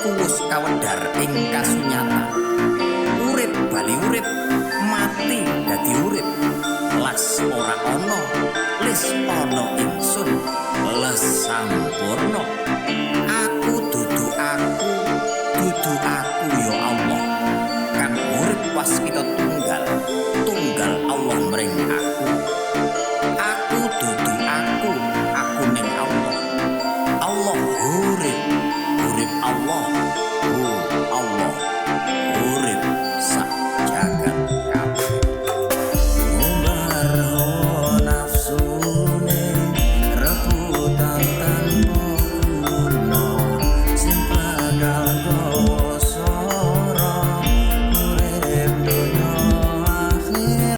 Iku wus kawedhar ing kasunyatan. Urip bali urip, mati dadi urip. Las ora ana, lis ana ingsun, les sampurna. Aku dudu aku, dudu aku ya Allah. Kang urip waskita.